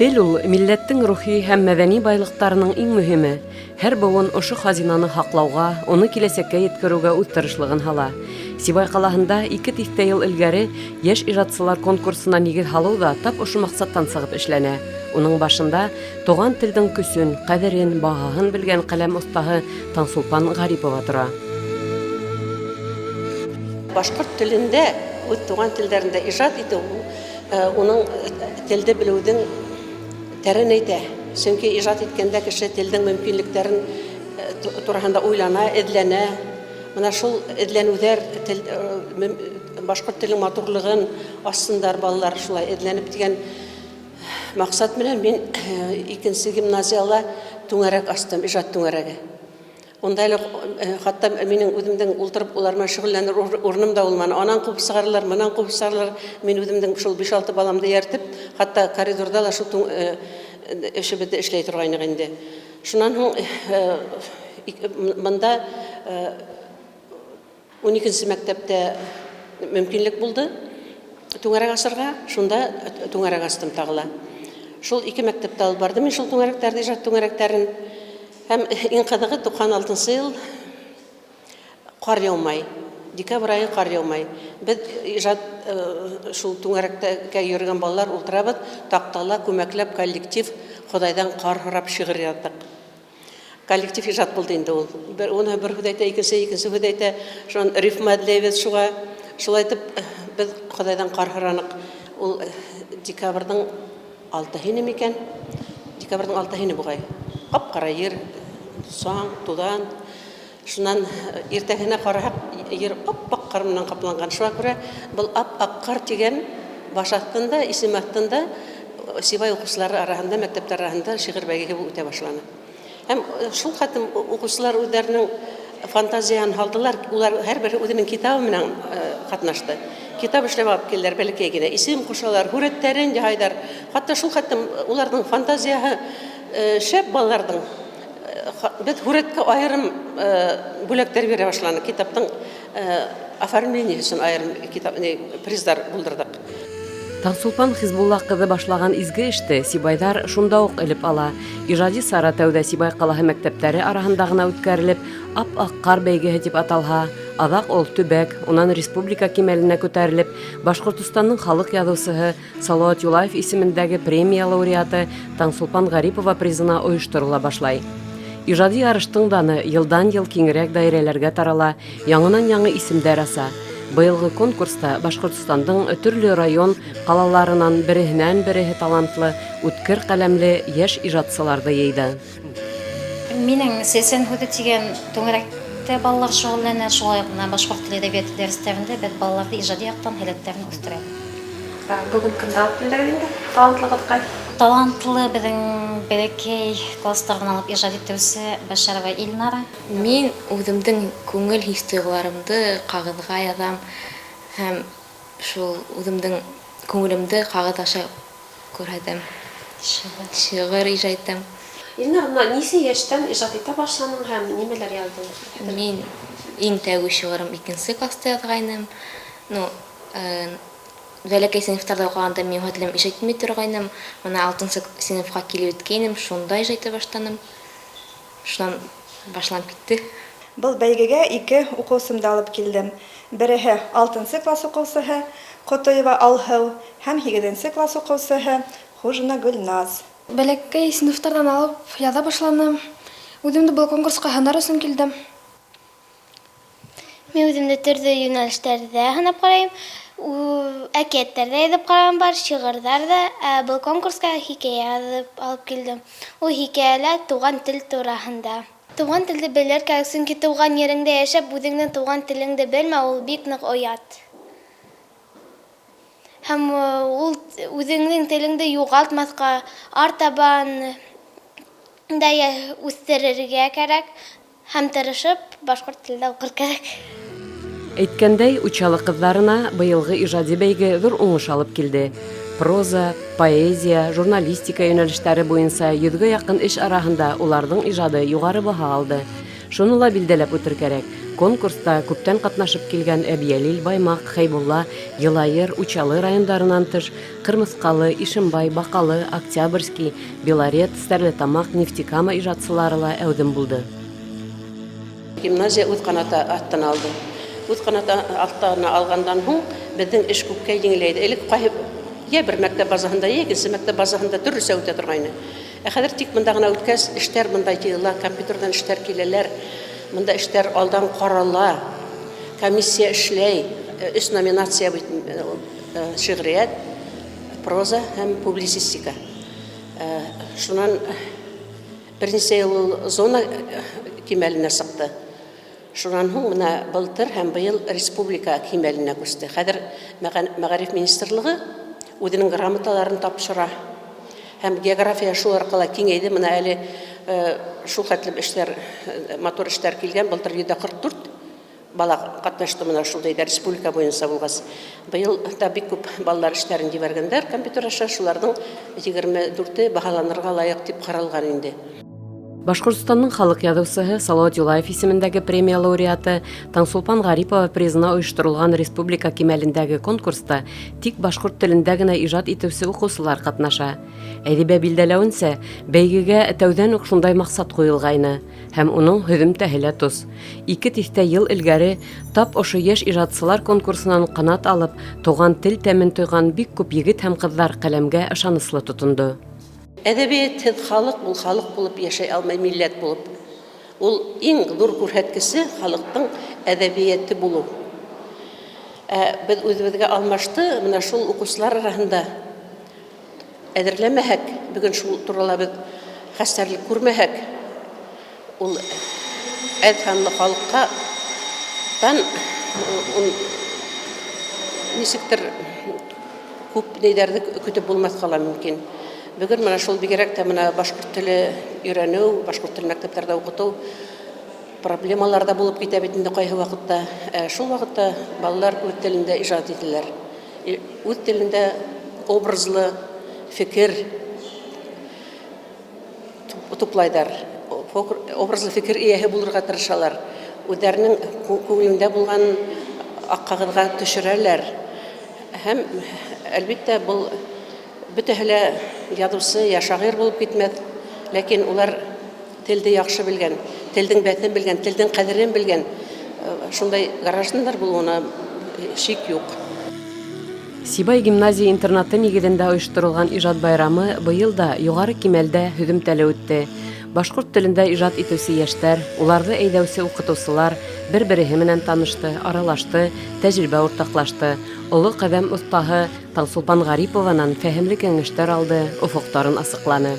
Тел ул милләттең рухи һәм мәҙәни байлыҡтарының иң мөһиме. Һәр быуын ошо хазинаны һаҡлауға, уны киләсәккә еткереүгә үҙ тырышлығын һала. Сибай ҡалаһында ике тиҫтә йыл элгәре йәш ижадсылар конкурсына нигеҙ һалыу ҙа тап ошо маҡсаттан сығып эшләнә. Уның башында туған телдең көсөн, ҡәҙерен, баһаһын белгән ҡәләм оҫтаһы Таңсулпан Ғарипова тора. Башҡорт телендә, үҙ туған телдәрендә ижад итеү ул уның телде белеүҙең тәрәнәйтә. Сөнки ижад иткәндә кеше телдең мөмкинлектәрен тураһында уйлана, эҙләнә. Мына шул эҙләнеүҙәр тел, башҡорт теленең матурлығын асһындар балалар шулай эҙләнеп тигән маҡсат менән мин икенсе гимназияла түңәрәк астым, ижад түңәрәге. Унда әле хатта минең үҙемдең ултырып улар менән шөгыльләнер урыным да булманы. Анан ҡыуып сығаралар, мынан ҡыуып сығаралар. Мин үҙемдең шул биш-алты баламды эйәртеп, хатта коридорҙа ла шул эшебеҙҙе эшләй торғайныҡ инде. Шунан һуң бында 12-нсе мәктәптә мөмкинлек булды түңәрәк асырға, шунда түңәрәк астым тағы ла. Шул ике мәктәптә алып бардым мин шул түңәрәктәрҙе, ижад түңәрәктәрен. Һәм иң ҡыҙығы 96 йыл ҡар яумай. Декабрь айы ҡар яумай. Беҙ ижад шул түңәрәккә йөрөгән балалар ултырабыҙ, таҡтала күмәкләп коллектив Хоҙайҙан ҡар һорап шиғыр яҙҙыҡ. Коллектив ижад булды инде ул. Бер уны бер һүҙ әйтә, икенсе икенсе һүҙ әйтә. Шунан рифма эҙләйбеҙ шуға. Шулай итеп беҙ Хоҙайҙан ҡар һораныҡ. Ул декабрҙың алтыһы ине микән? Декабрҙың алтыһы ине буғай. Ҡап-ҡара ер, саң, туҙан. Шунан иртәгеһенә ҡараһаҡ, ер ап-аҡ ҡар менән ҡапланған. Шуңа күрә был ап-аҡ ҡар тигән баш аҫтында, исем аҫтында Сибай уҡыусылары араһында, мәктәптәр араһында шиғыр бәйгеһе үтә башланы. Һәм шул хәтлем уҡыусылар үҙҙәренең фантазияһын һалдылар, улар һәрберһе үҙенең китабы менән ҡатнашты. Китап эшләп алып килделәр, бәләкәй генә исем ҡушалар, һүрәттәрен яһайҙар. Хатта шул хәтлем уларҙың фантазияһы шәп балаларҙың. Беҙ һүрәткә айырым бүләктәр бирә башланыҡ, китаптың оформление өсөн айырым китап, приздар булдырҙыҡ. Таңсулпан Хизбулла ҡыҙы башлаған изге эште сибайҙар шунда уҡ элеп ала. Ижади сара тәүҙә Сибай ҡалаһы мәктәптәре араһында ғына үткәрелеп, Ап-аҡ ҡар бәйгеһе тип аталһа, аҙаҡ ул төбәк, унан республика кимәленә күтәрелеп, Башҡортостандың халыҡ яҙыусыһы Салауат Юлаев исемендәге премия лауреаты Таңсулпан Ғарипова призына ойошторола башлай. Ижади ярыштың даны елдан-ел киңерәк даирәләргә тарала, яңынан-яңы исемдәр аса. Быйылғы конкурста Башҡортостандың төрлө район, ҡалаларынан береһенән-береһе талантлы, үткер ҡәләмле йәш ижадсыларҙы йыйҙы. Минең Сәсән һүҙе тигән түңәрәктә балалар шөгыльләнә, шулай ук менә башкорт теле әдәбияты дәресләрендә беҙ балаларҙы ижади яҡтан һәләттәрен үҫтерәбеҙ. Бөгөн кемде алып килдегеҙ инде, талантлы ҡыҙыҡай? Талантлы беҙҙең бәләкәй класстарҙан алып ижад итеүсе Бәшәрова Илнара. Мин үҙемдең күңел хис-тойғоларымды ҡағыҙға яҙам һәм шул үҙемдең күңелемде ҡағыҙ аша күрһәтәм. Шиғыр. Шиғыр ижад итәм. Илнар, менә нисә йәштән ижад итә башланың һәм нимәләр яҙҙың? Мин иң тәүге шиғырым икенсе класста яҙғайным. Ну, бәләкәй синыфтарҙа уҡығанда мин хәтлем ижад итмәй торғайным. Мына алтынсы синыфҡа килеп еткәйнем, шунда ижад итә башланым. Шунан башланып китте. Был бәйгегә ике уҡыусымды алып килдем. Береһе алтынсы класс уҡыусыһы Ҡотоева Алһыу һәм һигеҙенсе класс уҡыусыһы Хужина Гөлназ. Бәләкәй синыфтарҙан алып яҙа башланым. Үҙемде был конкурсҡа һынар өсөн килдем. Мин үҙемде төрлө йүнәлештәрҙә һынап ҡарайым. Әкиәттәр ҙә яҙып ҡараған бар, шиғырҙар ҙа. Ә был конкурсҡа хикәйә яҙып алып килдем. Ул хикәйәлә туған тел тураһында. Туған телде белер кәрәк, сөнки тыуған ереңдә йәшәп, үҙеңдең туған телеңде белмәү ул бик ныҡ оят. Һәм ул үҙеңдең телеңде юғалтмаҫҡа, артабан да үҫтерергә кәрәк һәм тырышып башҡорт телендә уҡыр кәрәк. Әйткәндәй, Учалы ҡыҙҙарына быйылғы ижади бәйге ҙур уңыш алып килде. Проза, поэзия, журналистика йүнәлештәре буйынса йөҙгә яҡын эш араһында уларҙың ижады юғары баһа алды. Шуны ла билдәләп үтер кәрәк. Конкурста күптән катнашып килгән Әбйәлил, Баймак, Хәйбулла, Йылайыр, Учалы райондарынан тыш, Кырмыскалы, Ишембай, Бакалы, Октябрьский, Белорет, Стәрлетамак, Нефтекама ижатсылары ла әүҙем булды. Гимназия үҙ канаты астына алды. Үҙ канаты астына алғандан һуң беҙҙең эш күпкә еңеләйҙе. Элек ҡайһы йә бер мәктәп базаһында, йә икенсе мәктәп базаһында төрлөсә үтә торғайны. Ә хәҙер тик бында ғына үткәс, эштәр бында йыйыла, компьютерҙан эштәр киләләр. Бында эштәр алдан ҡарала, комиссия эшләй. Өс номинация бит ул: шиғриәт, проза һәм публицистика. Шунан Бернисә ел ул зона кимәленә сыҡты. Шуннан һуң менә былтыр һәм быел республика кимәленә күсте. Хәзер мәгариф министрлыгы үзенең грамоталарын тапшыра. Һәм география шул аркылы киңәйде. Менә әле шул хәтлем эшләр, матур эшләр килгән. Былтыр 144 Бала катнашты менә шундый да республика буенча булгач. Быел да бик күп балалар эшләрен җибәргәннәр компьютер аша, шуларның 24-е баһаланырга лаек дип каралган инде. Башкортстанның халык язучыһы, Салават Юлаев исемендәге премия лауреаты Таңсулпан Гарипова призына оештырылган республика кимәлендәге конкурста тик башкорт телендә генә иҗат итүче укучылар катнаша. Әдибә билдәләвенчә, бәйгегә тәүдән үк шундай максат куелгайны. Һәм уның һөҙөмтәһе лә тос. Ике тиҫтә йыл элгәре тап ошо йәш ижадсылар конкурсынан ҡанат алып, туған тел тәмен тойған бик күп егет һәм ҡыҙҙар ҡәләмгә ышаныслы тотондо. Әдәбиятһеҙ халыҡ ул халыҡ булып йәшәй алмай, милләт булып. Ул иң ҙур күрһәткесе халыҡтың әҙәбиәте булыу. Ә беҙ үҙебеҙгә алмашты менә шул уҡыусылар араһында Әҙерләмәһәк, бөгөн шул турала беҙ хәстәрлек күрмәһәк, ул әҙ һанлы халыкка тан ничектер күп нидәрҙе көтөп булмаҫҡа ла мөмкин. Бөгөн менә шул бигерәк тә менә башҡорт теле өйрәнеү, башҡорт телен мәктәптәрҙә уҡытыу проблемалар да булып китә бит инде кайһы ваҡытта. Ә шул ваҡытта балалар үҙ телендә ижад итәләр. Үҙ телендә образлы фекер туплайҙар, образлы фекер эйәһе булырға тырышалар, үҙҙәренең күңелендә булған аҡ ҡағыҙға төшөрәләр. Һәм, әлбиттә, был бөтәһе лә яҙыусы йә шағир булып китмәҫ, ләкин улар Телде яхшы белгән, телдең бәҫен белгән, телдең ҡәҙерен белгән шундай гражданнар булуына шик юк. Сибай гимназия-интернаты нигеҙендә ойошторолған ижад байрамы быйыл да юғары кимәлдә һөҙөмтәле үтте. Башҡорт телендә ижад итеүсе йәштәр, уларҙы әйҙәүсе уҡытыусылар бер-береһе менән танышты, аралашты, тәжрибә уртаҡлашты, оло ҡәҙәм оҫтаһы Таңсулпан Ғарипованан фәһемле кәңәштәр алды, офоҡтарын асыҡланы.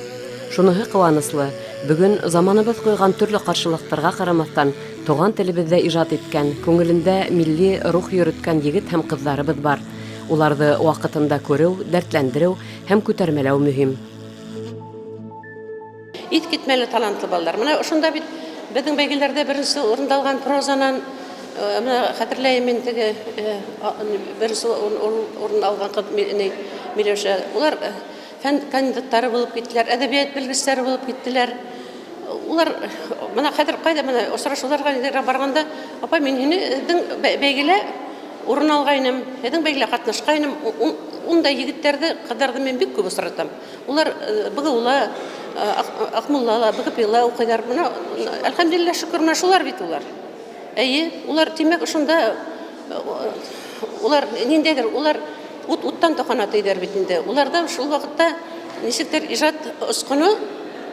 Шуныһы ҡыуаныслы, бөгөн заманыбыҙ ҡуйған төрлө ҡаршылыҡтарға ҡарамаҫтан, туған телебеҙҙә ижад иткән, күңелендә милли рух йөрөткән егет һәм ҡыҙҙарыбыҙ бар. Уларҙы ваҡытында күреү, дәртләндереү һәм күтәрмәләү мөһим. Иҫ китмәле талантлы балалар. Менә ошонда бит беҙҙең бәйгеләрҙә беренсе урынды алған прозанан, менә хәтерләйем мин теге беренсе урын алған ҡыҙ Миләүшә. Улар Фән кандидатлары булып киттеләр, әдәбият белгечләре булып киттеләр. Улар менә хәзер кайда менә очрашуларга нидәргә барганда, апай, мин һине һеҙҙең бәйгелә урын алғайным, һеҙҙең бәйгелә катнашҡайным. Ундай егеттәрҙе, ҡыҙҙарҙы мин бик күп осратам. Улар БГУла, Акмуллала, БГПИла укыйлар. Менә, әлхәмдүлилләһ, шөкер, менә шулар бит улар. Әйе, улар, тимәк, шунда улар ниндәйҙер, улар ут уттан тоҡана тейҙәр бит инде. Уларҙа шул ваҡытта нисектер ижад осҡоно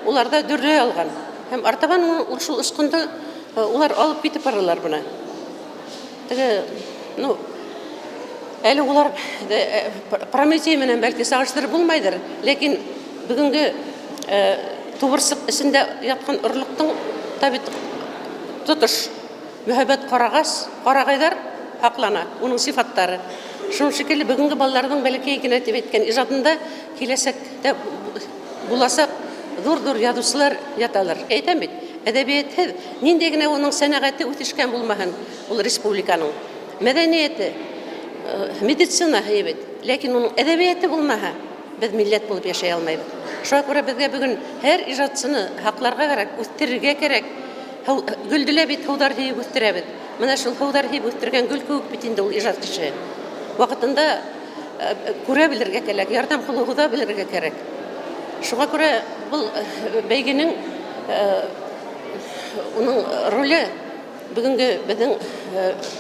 уларҙа дөрләй алған. Һәм артабан ул шул осҡондо улар алып китеп баралар бына. Теге, ну, әле улар Прометей менән бәлки сағыштырып булмайҙыр, ләкин бөгөнгө тубырсыҡ эсендә ятҡан орлоҡтоң та бит тотош мөһабәт ҡарағас, ҡарағайҙар һаҡлана, уның сифаттары. Шуның шикелле бөгөнгө балаларҙың бәләкәй генә дип әйткән ижадында киләсәктә буласаҡ ҙур-ҙур яҙыусылар яталыр. Әйтәм бит, әҙәбиәтһеҙ ниндәй генә уның сәнәғәте үҫешкән булмаһын, ул республиканың мәҙәниәте, медицинаһы бит, ләкин уның әҙәбиәте булмаһа, беҙ милләт булып йәшәй алмайбыҙ. Шуға күрә беҙгә бөгөн һәр ижадсыны һаҡларға кәрәк, үҫтерергә кәрәк. Һыу, гөлде лә бит һыуҙар һөйөп үҫтерәбеҙ. Менә шул һыуҙар һибеп үҫтергән гөл кеүек бит инде ул ижад кеше. Ваҡытында күрә белергә кәрәк, ярҙам ҡулы һуҙа белергә кәрәк. Шуға күрә был бәйгенең уның роле бөгөнгө беҙҙең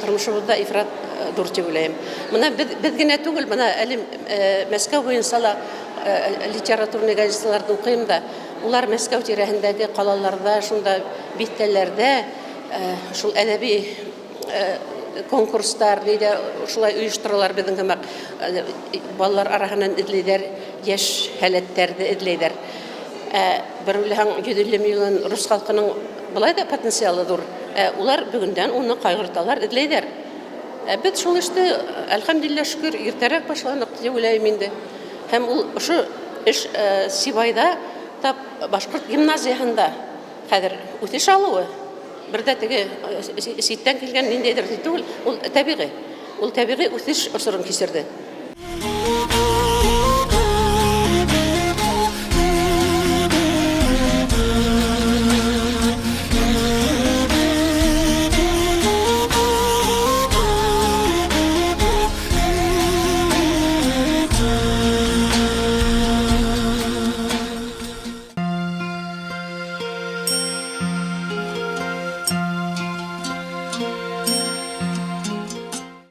тормошобоҙҙа ифрат ҙур тип уйлайым. Бына беҙ, беҙ генә түгел, бына әле Мәскәү буйынса ла литературный газеталарҙы уҡыйым да, улар Мәскәү тирәһендәге ҡалаларҙа, шунда биҫтәләрҙә шул әҙәби конкурстар нидә шулай ойошторалар беҙҙең һымаҡ балалар араһынан эҙләйҙәр, йәш һәләттәрҙе эҙләйҙәр. Ә бер уйлаһаң, 150 миллион рус халҡының былай да потенциалы ҙур, ә улар бөгөндән уны ҡайғырталар, эҙләйҙәр. Ә беҙ шул эште, әлхәмдулилла, шөкөр, иртәрәк башланыҡ тип уйлайым инде. Һәм ул ошо эш Сибайҙа тап башҡорт гимназияһында хәҙер үҫеш алыуы бер дә теге ситтән килгән ниндәйҙер түгел, ул тәбиғи. Ул тәбиғи үҫеш осорон кисерҙе.